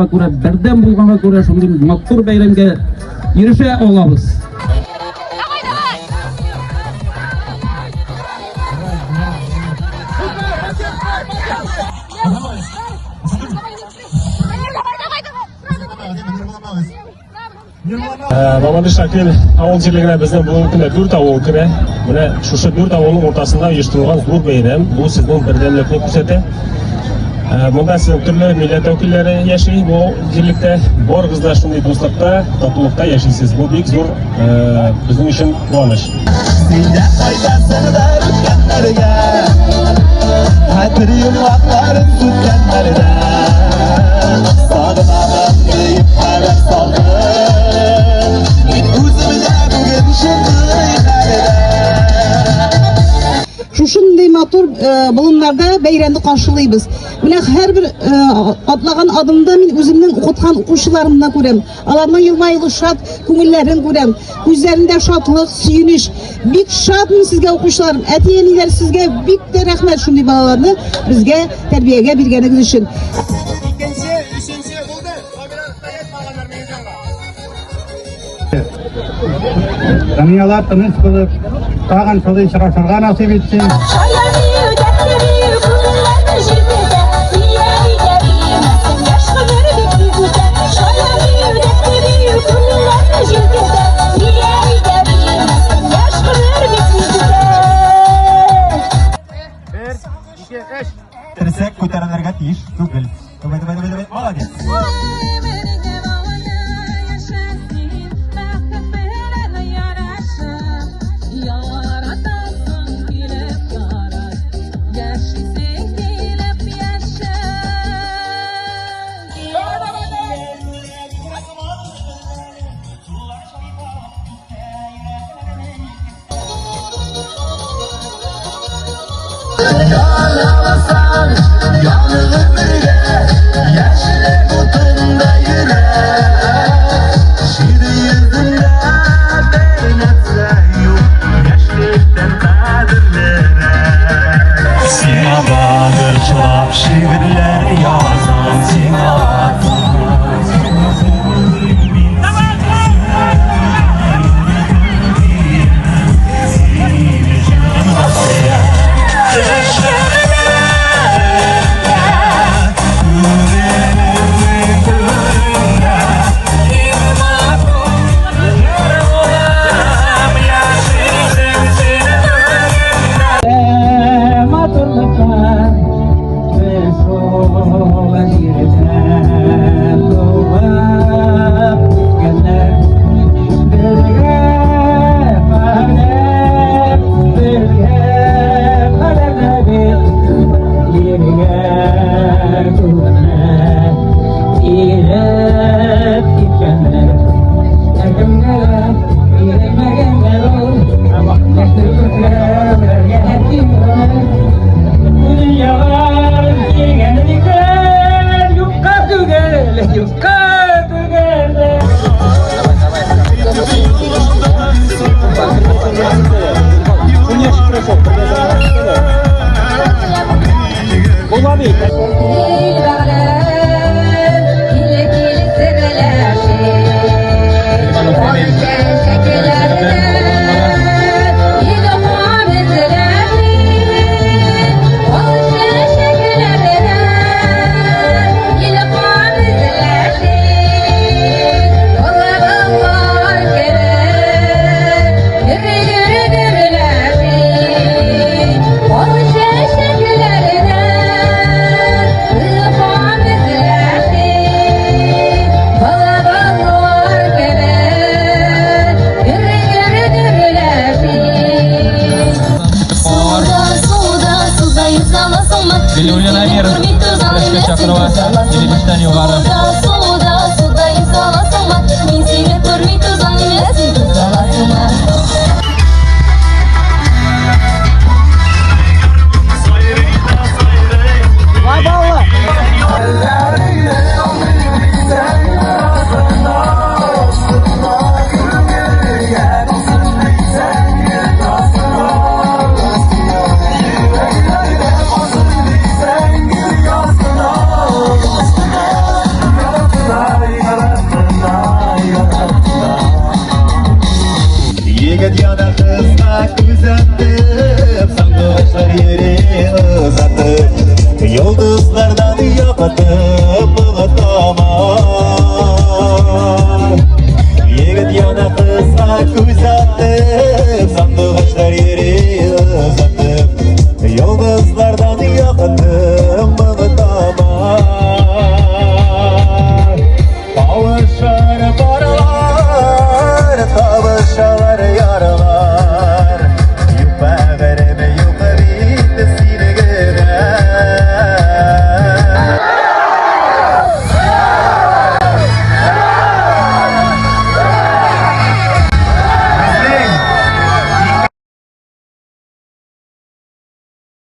булганга күрә, бердәм булганга күрә шундый матур бәйрәмгә ирешә алабыз. Мамадыш Шакир авыл җирлегенә безнең бүгенге көндә дүрт авыл керә. Менә шушы дүрт авылның уртасында оештырылган зур бәйрәм. Бу сезнең бердәмлекне күрсәтә. Монда сезнең төрле милләт вәкилләре яши бу җирлектә. Барыгыз да шундый дуслыкта, татулыкта яшисез. Бу бик зур безнең өчен куаныч. Син дә кайтасыңдыр үткәннәргә, Хәтер йомгакларын сүткәннәрдә. Сагынамын диеп хәбәр салдым, Мин үзем дә бүген шундый хәлдә. Шушындый матур болыннарда бәйрәмне каршылыйбыз. Менә һәрбер атлаган адымда мин үземнең укыткан укучыларымны күрәм. Аларның елмаюлы шат күңелләрен күрәм. Күзләрендә шатлык, сөенеч. Бик шатмын сезгә, укучыларым. Әти-әниләр, сезгә бик тә рәхмәт шундый балаларны безгә тәрбиягә биргәнегез өчен. Икенче, өченче булды. Дөньялар тыныч булып, тагын шулай очрашырга насыйп итсен. Бер, ике, өч. Терсәк күтәрелергә тиеш түгел. Давай, давай, давай, давай. Молодец. Сиңа багышлап шигырьләр язам, сиңа. Егет яна кызга күз атып, Сандугачлар йөри озатып, Йолдызлардан якты болыт тамар. Егет яна кызга күз атып, Сандугачлар йөри озатып, Йолдызлардан якты болыт тамар. Кавышыр парлар, табышалар.